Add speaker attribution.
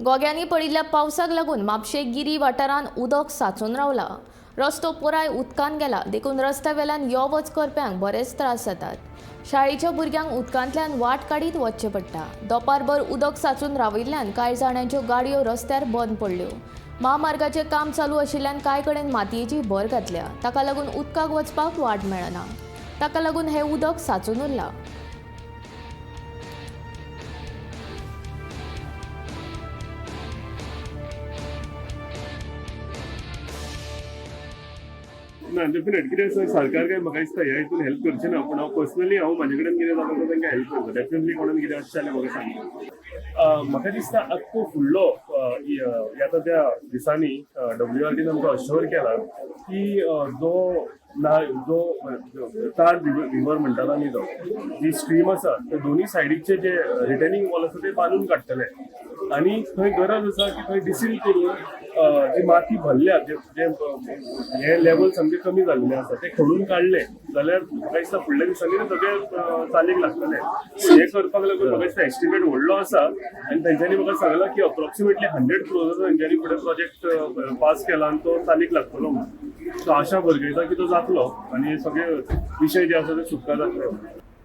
Speaker 1: गोग्यांनी पडिल्ल्या पावसाक लागून म्हापशें गिरी वाठारांत उदक सांचून रावला. रस्तो पुराय उदकान गेला, देखून रस्त्या वेल्यान यो वच करप्यांक बरेच त्रास जातात. शाळेच्या भुरग्यांक उदकांतल्यान वाट काडीत वचचें पडटा. दोपारभर उदक सांचून राविल्ल्यान कांय जाणांच्यो गाडयो रस्त्यार बंद पडल्यो. म्हामार्गाचें काम चालू आशिल्ल्यान कांय कडेन मातयेची भर घातल्या. ताका लागून उदकाक वचपाक वाट मेळना. ताका लागून हें उदक सांचून उरलां.
Speaker 2: ना, डेफिनेट. कितें आसा, सरकार काय म्हाका दिसता ह्या हितून हेल्प करचें ना, पूण हांव पर्सनली हांव म्हाजे कडेन कितें जाता तो तांकां हेल्प करता. डेफिनेटली कोणान कितें अशें जाल्यार म्हाका सांग. म्हाका दिसता आख्खो फुडलो येता त्या दिसांनी डब्ल्यू आर डीन आमकां अश्योर केला की जो ना जो तार रिवर म्हणटात आमी, तो जी स्ट्रीम आसा, ते दोन्ही सायडीचे जे रिटेनिंग वॉल आसा ते बांदून काडटले आनी थंय गरज आसा की थंय डिसील करून जी माती भरल्या, जे जे हे लेवल सामकें कमी जाल्लें आसा, ते खणून काडले जाल्यार म्हाका दिसता फुडल्या दिसांनी ते सगळे चालीक लागतले. हे करपाक लागून म्हाका दिसता एस्टिमेट व्हडलो आसा आनी तेंच्यांनी म्हाका सांगलां की अप्रॉक्सिमेटली 100 क्रोर्साचो तेंच्यांनी फुडें प्रोजेक्ट पास केला आनी तो चालीक लागतलो म्हणून. सो आशा बरगयता की तो जातलो आनी सगळे विशय जे आसा ते सुटका जातले.